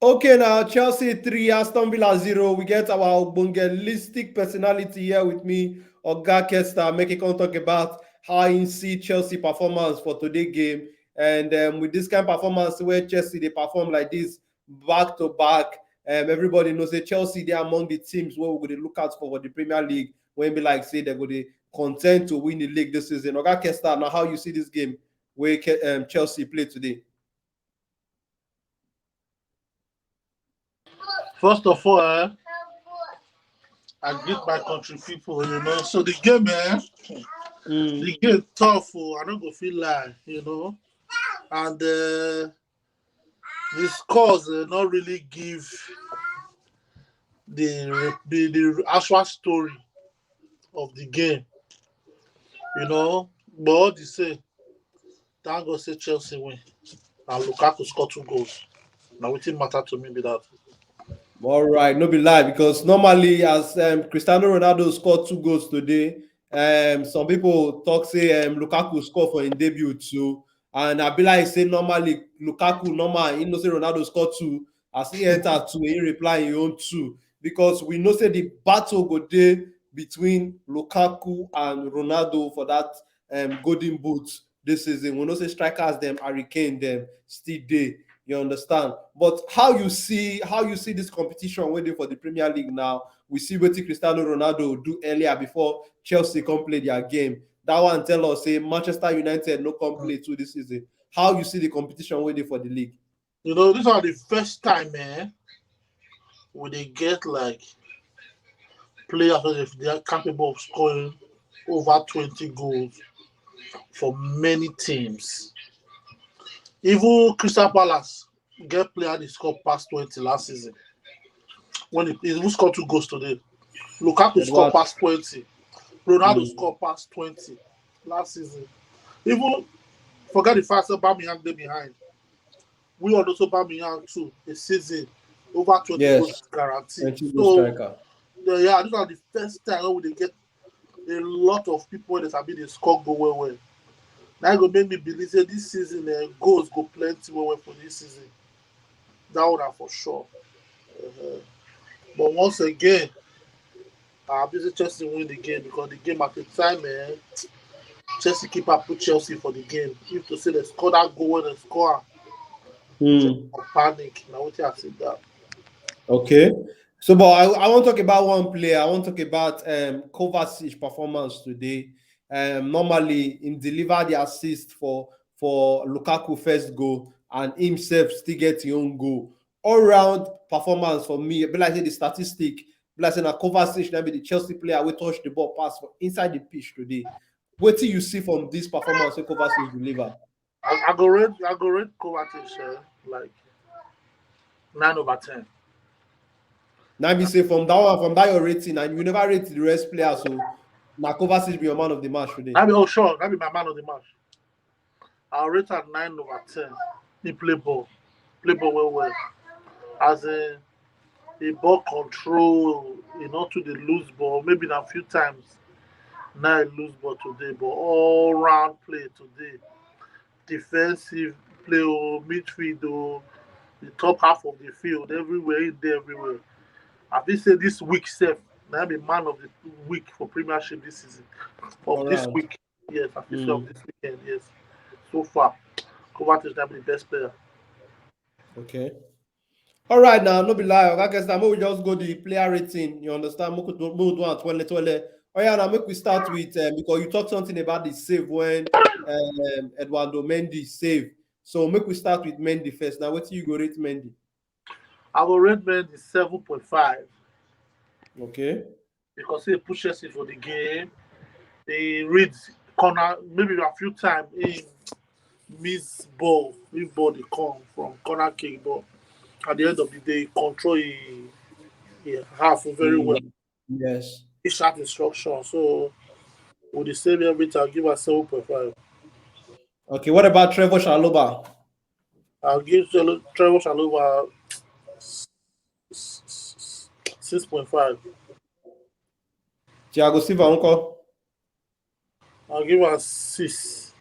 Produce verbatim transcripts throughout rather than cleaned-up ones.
Okay, now Chelsea three, Aston Villa zero. We get our Ogbongelistic personality here with me, Oga Kesta, make it come talk about how he see Chelsea performance for today game. And um, with this kind of performance where Chelsea they perform like this back to back, um, everybody knows that Chelsea they are among the teams where we going to look out for, for the Premier League. When be like say they're going to content to win the league this season. Oga Kesta, now how you see this game where Ke- um, Chelsea play today? First of all, eh, I greet my country people, you know. So the game, eh, Mm. the game tough, oh, I don't go feel lie, you know. And uh, the scores uh, not really give the, the the actual story of the game, you know. But all the same, thank God say Chelsea win, and Lukaku score two goals. Now wetin matter to me be that. All right, no be lie, because normally as um, Cristiano Ronaldo scored two goals today, um, some people talk say um, Lukaku score for his debut too, and I be like say normally Lukaku normal, he know say Ronaldo scored two, as he enter two, he reply he own two, because we know say the battle go dey between Lukaku and Ronaldo for that um, golden boot this season. We know say strikers them, Harry Kane them, still dey. You understand? But how you see how you see this competition waiting for the Premier League now? We see what Cristiano Ronaldo do earlier before Chelsea come play their game. That one tell us say Manchester United no come play too this season. How you see the competition waiting for the league? You know, this are the first time, eh, when they get like players that they are capable of scoring over twenty goals for many teams. Even Crystal Palace get player they score past twenty last season. When he, he even scored two goals today. Lukaku score past twenty. Ronaldo score past twenty last season. Even forget the fact that Aubameyang dey behind. We also Aubameyang too. A season over twenty Yes. goals guaranteed. Twenty So goal striker. the, yeah, this are the first time when we dey get a lot of people that have been dey score goal well well. Now go make me believe say this season uh, goals go plenty well well for this season. That one na for sure. Uh-huh. But once again, I believe Chelsea win the game because the game at the time, eh, Chelsea keeper put Chelsea for the game. If to say they score that goal when they score, Hmm. or panic. Now what I see that. Okay. So, but I, I want to talk about one player. I want to talk about um, Kovacic performance today. Um, normally, he delivered the assist for for Lukaku first goal, and himself still get his own goal. All round performance for me, be like say the statistic, be like say na Kovacic na be the Chelsea player wey touch the ball pass for inside the pitch today. Wetin you see from this performance wey Kovacic deliver? I, I go rate, I go rate Kovacic uh, like nine over ten. Now be say from that one, from that your rating, and you never rate the rest player, so na Kovacic be your man of the match today. That be oh sure, that be my man of the match. I'll rate at nine over ten. He play ball, play ball well well. As a the ball control, you know, to the loose ball. Maybe na few times now he lose ball today, but all round play today, defensive play, oh, midfield, oh, the top half of the field, everywhere in there, everywhere. I think say this week sef, now be man of the week for Premiership this season. Of this Alright. Week, yes, I think so of Mm. This weekend, yes. So far, Kovacic na be the best player. Okay. All right, now no be lie. I guess now we just go the player rating. You understand? Make we do, make we do am twelve, twelve. Oh yeah, now make we start with um, because you talk something about the save when um, Eduardo Mendy save. So make we start with Mendy first. Now, what do you go rate Mendy? I will rate Mendy seven point five Okay. Because he pushes it for the game. He reads corner maybe a few times. He miss ball if ball they come from corner kick, but at the end of the day, he control he, he half very well. Yes. He shot instruction. So with the same everything, I'll give us seven point five. Okay. What about Trevor Chalobah? I'll give Trevor Chalobah six point five. Thiago Silva, uncle. I'll give her six.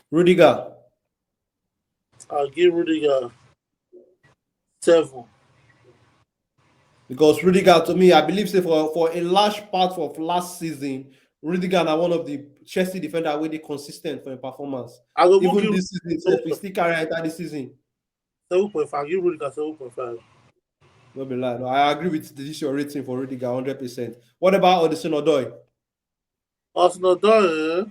Rudiger. I'll give Rudiger. Seven. Because Rudiger, to me, I believe say for, for a large part of last season, Rudiger na one of the Chelsea defender wey dey consistent for im performance. I go Even give this season, sef, we still carry enter this season. Seven point five. Give Rudiger seven point five. No be lie. No, I agree with this your rating for Rudiger hundred percent. What about Hudson-Odoi? Hudson-Odoi, eh?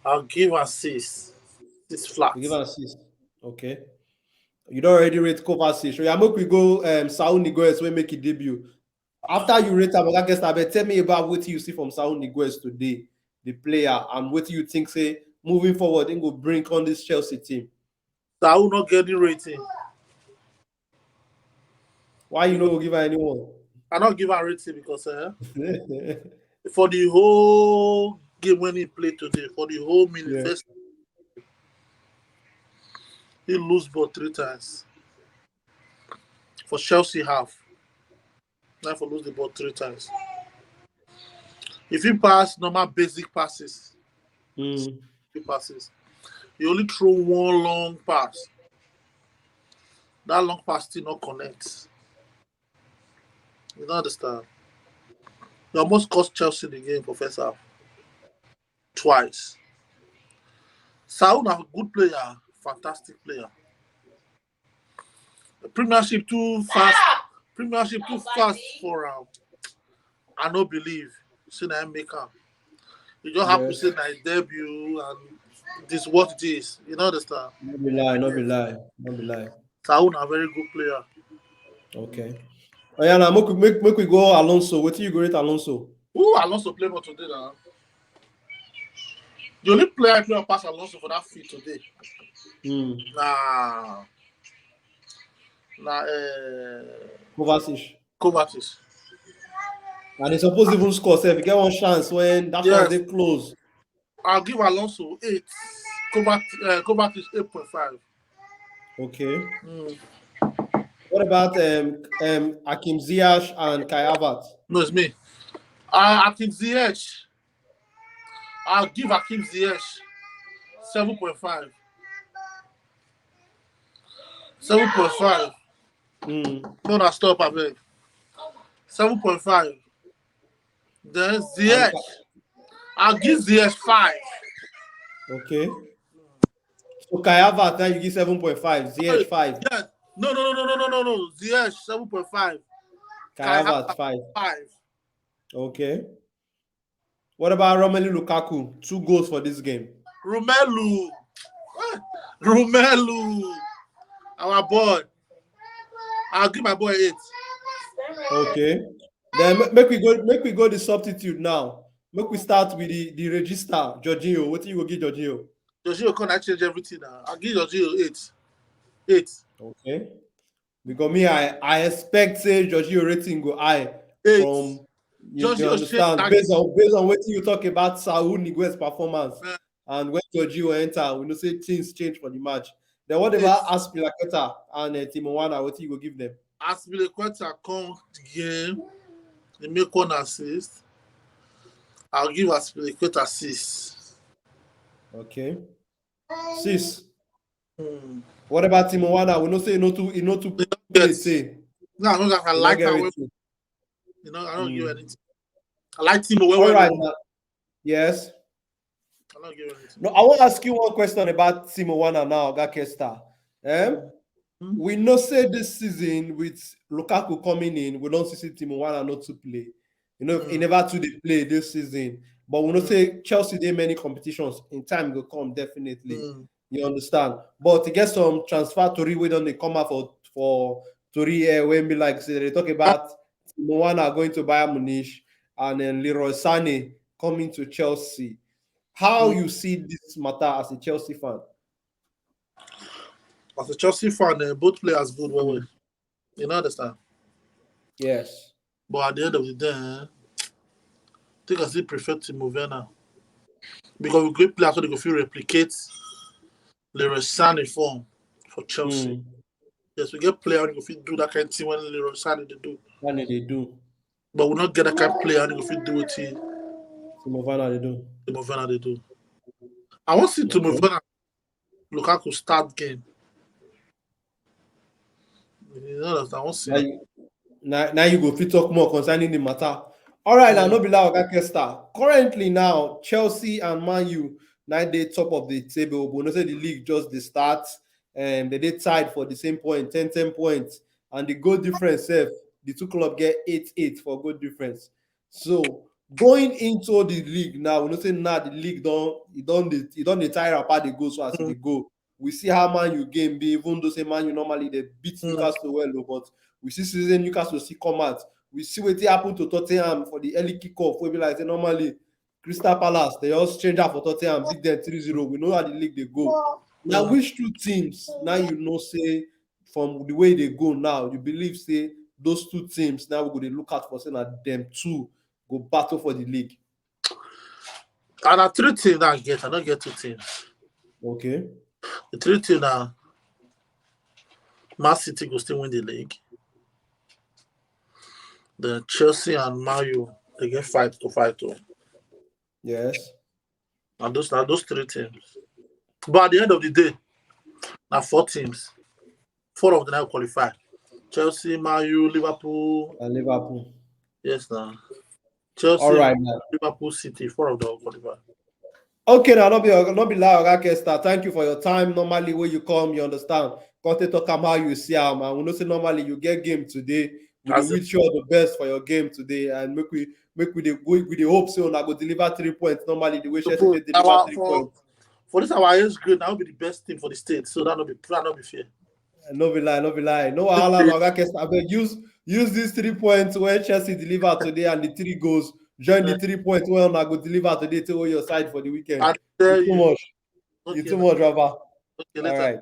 I'll give her six. Six flat. You give am six. Okay. You don already rate Kovacic. So yeah, make we go um Saul Niguez wey make e debut. After you rate am, Oga Kester, abeg tell me about wetin you see from Saul Niguez today, the player, and wetin you think say moving forward im go bring on this Chelsea team. Saul not getting rating. Why you no go give am anyone? I not give her rating because uh, for the whole game when he played today, for the whole minute, Yeah. first, he lose ball three times. For Chelsea half, now for lose the ball three times. If he pass normal basic passes, Mm. he passes. He only throw one long pass. That long pass still not connect. You don't understand. He almost cost Chelsea the game for first half. Twice. Saul na good player, fantastic player. The Premiership too fast. Premiership too fast for him. I no believe. See na him make am. You just have to Yes. say na his debut and this what it is. You know understand. No be lie, no be lie, no be lie. Saul na very good player. Okay. Oh yeah, now make, we- make, make we go Alonso. Wetin you go rate Alonso? Who Alonso play for today now? The only player I play pass Alonso for that field today. Mm. Nah. Nah, uh, Kovacic. Kovacic. And he suppose even score sef. He get one chance when that Yes. chance dey close. I'll give Alonso eight. Kovacic, uh, Kovacic eight point five. Okay. Mm. What about um um Hakim Ziyech and Kai Havertz? No, it's me. Uh, Hakim Ziyech. I'll give Hakim Ziyech seven point five. Seven point five. Mm. No, no, stop, I beg. Seven point five. Then Ziyech. I'll give Ziyech five. Okay. So Kai Havertz now you give seven point five, Ziyech five. Yes. No, no, no, no, no, no, no, no. Ziyech seven point five. Kai Kai Havertz five. Five. Okay. What about Romelu Lukaku? Two goals for this game. Romelu. Romelu. Our boy. I'll give my boy eight. Okay. Then ma- make we go make we go the substitute now. Make we start with the, the register, Jorginho. Wetin you go give Jorginho? Jorginho can I change everything now. I'll give Jorginho eight. Eight. Okay. Because me, I, I expect say Jorginho rating go high Eight. from you, you Jorginho understand shake based on based on wetin you talk about Saul Niguez performance Yeah. And when Jorginho enter, we know say things change for the match. Then what about Azpilicueta and uh, Timo Werner? What you go give them? Azpilicueta come the game. He make one assist. I'll give Azpilicueta six. Okay. Six. Hmm. What about Timo Werner? We know say you know too you know too play Yes. say. No, I don't I like Get that. it Way. too. You know, I don't Hmm. give anything. I like Timo. Well, All well, right. well. Now. Yes. I don't give anything. No, I want to ask you one question about Timo Werner now, Gakester. Um, Hmm. We know say this season with Lukaku coming in, we don't see Timo Werner not to play. You know, he Hmm. never to dey play this season. But we know Hmm. say Chelsea dey many competitions in time go come definitely. Hmm. You understand? But to get some transfer tori wey don dey come out for for tori eh, wey be like say they talk about Timo Werner going to Bayern Munich and then Leroy Sané coming to Chelsea. How Hmm. You see this matter as a Chelsea fan? As a Chelsea fan, uh, both players good well well. You know understand? Yes. But at the end of the day, eh, I think I still prefer Timo Werner because we get players wey go fit replicate Leroy Sané form for Chelsea. Mm. Yes, we get players wey go fit do that kind of thing when Leroy Sané dey do. What do they do? But we not get that kind of player wey go fit do what he Timo Werner they do. Timo Werner dey do. I want to see Timo Okay. Werner Lukaku start game. You know that I won't see. Now you, now, now you go fit talk more concerning the matter. All right, now no be like Oga Kesta. Currently now, Chelsea and Man U now they top of the table. But no say the league just the start, and they they tied for the same point, ten, ten points, and the goal difference sef, the two club get eight eight for goal difference. So going into the league now, we know say now the league don't you don't you don't dey tire apart the goals so as they go. We see how Man U game be, even though say Man U normally they beat Mm. Newcastle well, oh, but we see season Newcastle still come out. We see what happen to Tottenham for the early kickoff. We be like say normally Crystal Palace they just change out for Tottenham, beat them three zero. We know how the league they go. Now which two teams now you know say from the way they go now, you believe say those two teams now we go dey look out for say na them two go battle for the league. And a three team that I get, I don't get two teams. Okay. The three team now, Man City go still win the league. The Chelsea and Man U they get fight to fight to, Yes. and those are those three teams. But at the end of the day, now four teams, four of them now qualify. Chelsea, Man U, Liverpool. And Liverpool. Yes, now. Chelsea, All right, now. Liverpool, City, four of them qualify. Okay, now not be not be like Oga Kesta. Thank you for your time. Normally, when you come, you understand. Content talk am how you see am, and we know say normally you get game today. We dey wish you all the best for your game today, and make we make we dey go we dey hope say una go deliver three points. Normally, the way Chelsea dey deliver three points. For this our age grade, that would be the best thing for the state. So that not be that not be fair. No be lie, no be lie. No wahala, no Oga Kesta. I beg use use these three points where Chelsea deliver today and the three goals. Join the three points where una go deliver today to all your side for the weekend. I tell It's too you. much. Okay, It's too much, Rafa. Okay, All later. Right.